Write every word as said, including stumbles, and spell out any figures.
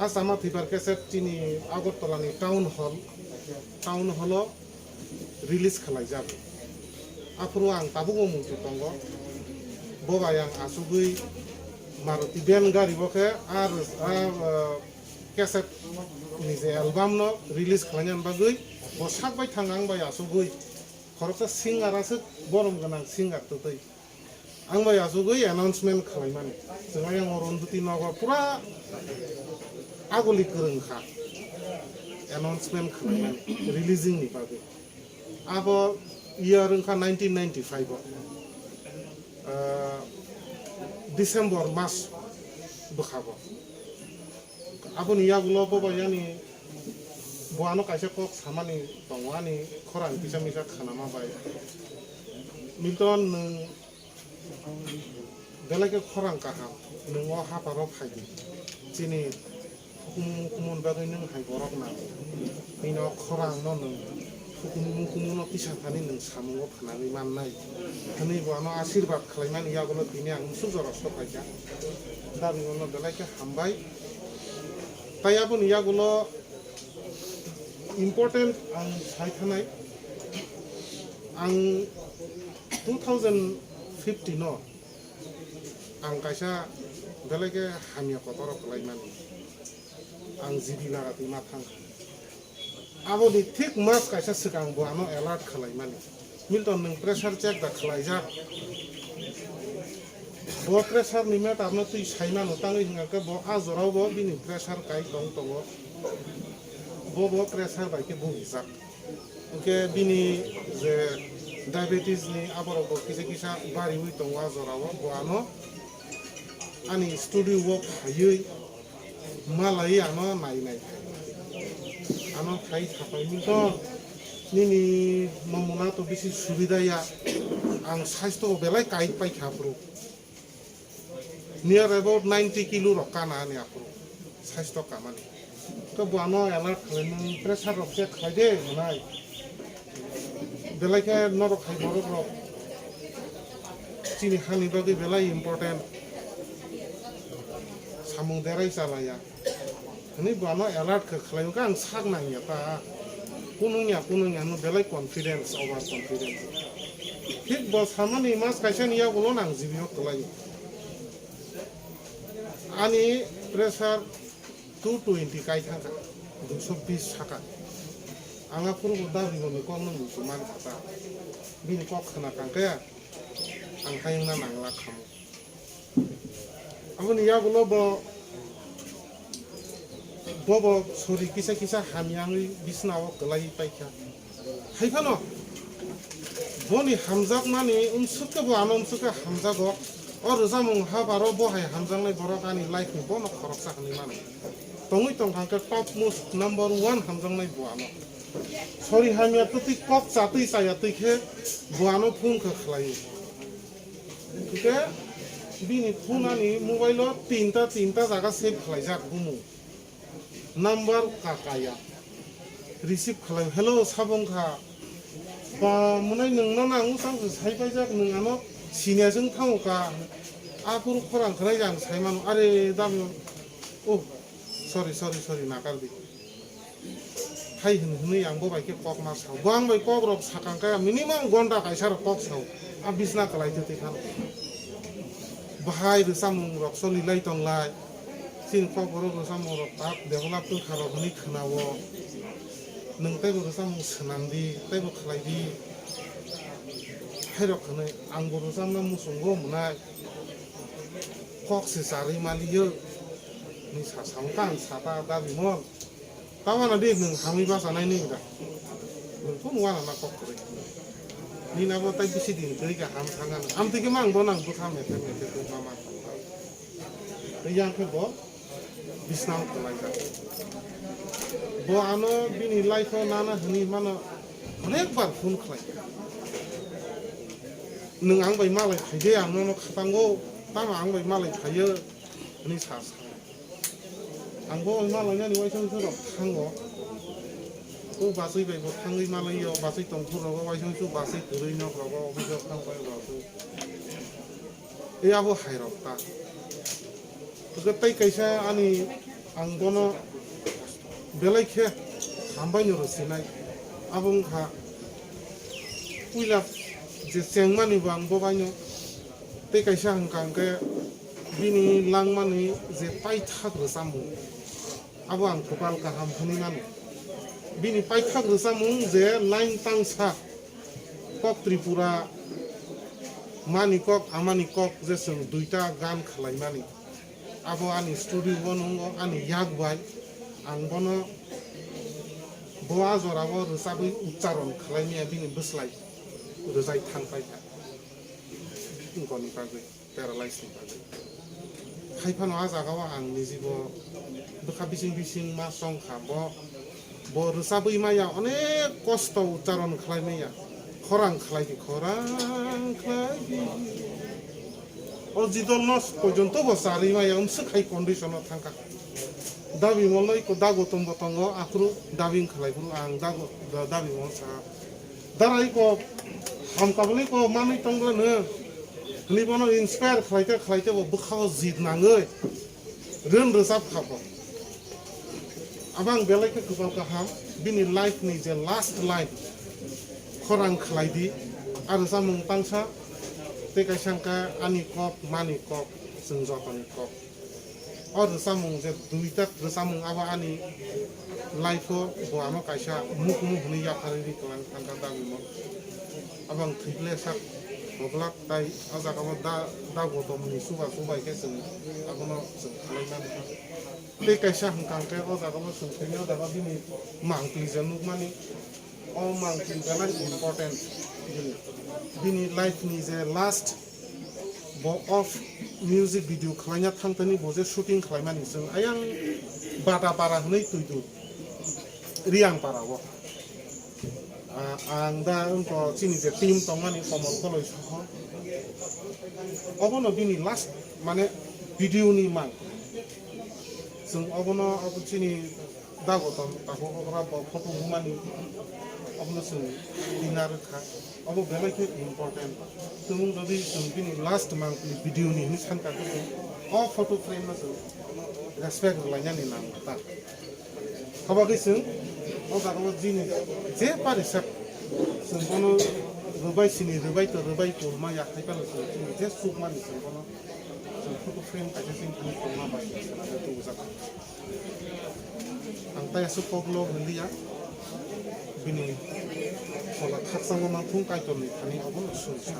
First ama thwibar cassette chini Agartala ni town hall, town hall o release khlai jago. Aphuru ang tabuk o muitu tongo. Bo bai ang asugwi Maruti van gari bo khe ar, ar, ah, cassette ni je album no release khlaina bagwi bo sak bai thang ang bai asugwi khoroksa singer aswk borom gwnang singer twtwi. Ang bai asugwi announcement khlaimani. Chwng ayang o Rondoti nogo pura aguli kwrwng kha announcement khlaimani releasing ni bagwi. Abo year wngkha nineteen ninety-five o. Ah, December mas bwkhago. Aboni yagulo bo bai ani bo ano kaisa kok samani tongo ani khorang kisa misa khanama bai. Milton nwng belai khe khorang kaham, nwng o haparo phaidi. Chini hukumu mukumun bagwi nwng hai borok nang. Bini o khorang no nwng hukumu mukumu no kisa thani nwng samungo phanagwi mannai. Hwnwi bo ano asirwad khlaimani yagulo tini ang musuk jorok so phaikha. Dabi bono belai khe hambai. Tai aboni yagulo important ang sai thanai, ang two thousand fifteen o ang kaisa belai khe hamya kotor rok kwlai mani, ang G B laga twi ma thang kha. Aboni thik mas kaisa swkang bo ano alert khlai mani. Milton, nwng pressure check da khlaijak. Bo pressure ni matter no twi sai mano, tangwi hwnka khe bo a jorao bo bini pressure kai tong tongo. Bo bo pressure bai khe bugijak. Hwnkhe bini je diabetes ni aborok bo kisa kisa bariwi tongo a jorao, bo ano ani studio o phaiwi malai ano nai nai khai. Ano khai thapai Milton, nini nomuna to bisi subida ya. Ang saisto belai kait pai kha bro. Near about ninety kilo rok kana ani aphuru saisto kamani. To bo ano alert khlai nung pressure rok check khlai de hwnai. Belai khe norok hai borok rok chini hani bagwi belai important. Samung derai chalaya. Hwnwi bo ano alert khe khlai kha, ang sak nang ya ta. Kunung ya, kunung ya, no belai confidence, over confidence. Thik bo samani mas kaisa ni yagulo nang G B o kwlai. Ani pressure two twenty kai thangkha, duiso bis saka. Ang aphuru bo dabi bo ni kok no muitu man kha ta. Bini kok khna kang khe ang hayung na nang lak khamu. Aboni yagulo bo, bo bo sori kisa kisa hamya wngwi bisna o kwlai paikha. Hai phano boni hamjakmani umsuk khe bo ano umsuk khe hamjago. O rwchapmung habaro bo hai hamjaknai borok ani life ni bono khoroksa hwnwi mano. Tongwi tongkha khe top most number one hamjaknai bo ano. Sori hamya twtwi kok chatwi chaya twi khe bo ano phone khe khlaio. Hwnkhe bini phone ani mobile o tinta, tinta jaga save khlaijak bumung. Number kakaya. Receive khlai, "Hello, sabong kha." Ba, mwnai nwng no nang usang se sai paijak, nwng ano senior jwng thango ka. Aphuru khorang khwnai jang sai mano. Are dam, oh, sorry, sorry, sorry, nakar di. Hai hwn hwnwi ang bo bai khe kok ma sao. Bo ang bai kok rok sakang kaya minimum gonta kaisa rok kok sao. A bisna kwlai twi twi phano. Bahai rwchapmung rok solilai tonglai. Chini kok borok rwchapmung rok tak develop wngkha rok hwnwi khwnao. Nwng teibo rwchapmung swnam di, teibo khlai di. Hai rok hwnwi ang bo rwchapna muchungo mwnai. Kok se charwi maliyo. Ni sa sa wngkha ang sata dabi mon. Tamo na di nwng hamwi bachanai ni da. Nwng phone wana na kok kwrwi. Ni na bo tai bisi din kwrwi ka ham thanga na. Am twi khe mang bo nang bwkha methe methe twi mama thangkha. Tei yang khe bo bisnang kwlai ka. Bo ano bini life o nana hwnwi mano onek bar phone khlai. Nwng ang bai malai phai de, ang nono khatango, tamo ang bai malai phaiyo hwnwi sa sa. Ang bo ma lainani uaisa uaisa rok thango. O bachwi bai bo thangwi ma laio, bachwi tongphuru rogo uaisa uaisa bachwi kwrwi nok rogo office o thang pai rok. E abo hai rok ta. Tei kaisa ani Ang bono belai khe hambai no rwsinai. Abo wngkha puila je chengmani bo ang bo baino tei kaisa hwnkha hwnkhe bini langmani je paithak rwchapmung abo ang kwpal kaham hwnwi mano. Bini paithak rwchapmung je line tangsa kok Tripura mani kok amani kok je chwng duita gan khwlaimani. Abo ani studio bo nungo ani yak bai ang bono bo a jora o rwchabwi uchcharon khwlaimaya bini bwslai rwjai thang paikha wngkoni bagwi, paralyze ni bagwi. Haiphano a jaga o ang nijibo bwkha bising bising ma chongkha bo. Bo rwchabwi maya onek kosto uchcharon khlai maya. Khorang khlai di, khorang khlai di. O jidol no porjonto bo charwi maya, umswk hai condition o thangkha. Dabi molno iko dago tongbo tongo, aphuru dabi khlai phuru ang dago, da-, dabi mol sa. Dara iko hamkabwlwi ko manwi tongla no. Hwnwi bono inspire khlaite khlaite bo bwkhao jit nangwi. Rwn rwchap kha bo. Abo ang belai khe kwbang kaham, bini life ni je last line khorang khlai di, a rwchapmung tangsa tei kaisa hwnkha ani kok, mani kok, chwng jotoni kok. O rwchapmung je duita rwchapmung abo ani life o bo ano kaisa mukhumu hwnwi yapharwi ri kwlang thangkha dabi mo. Abo ang thwible sak koglak tai o jaga o da, da gotom ni chuba chubai khe chwng abono chwng khlai mani. Tei kaisa hwnkha hwnkhe o jaga o chwng thwini o jaga bini mangpili je nukmani. O mangpili belai important bini, bini life ni je last bo off music video khlaina thangtani bo je shooting khlaimani chwng ayang Batapara hwnwi twidu Riangpara o. Ah, ang da wngkha chini je team tongmani Komol Koloi Soho. Obono bini last mane video ni mang. Chwng obono abo chini dago tong tago okra bo photo humani obono chwng dinner kha. Obo belai khe important. Chwng jodi chwng bini last mang video ni hinwi sankha khe chwng o photo frame no chwng respect rwlainani nango ta. Habagwi chwng o jaga o jini je pari sak chwng bono rwbai sini rwbai to rwbai kolma ya hai phano chwng chini je sukmani chwng bono chwng photo frame kaisa chini thani kolma bai chwng tubujak. Ang tai aswk kok lok rwliya bini phola khakchangma mangthung Kaitorni thani obono chwng sa.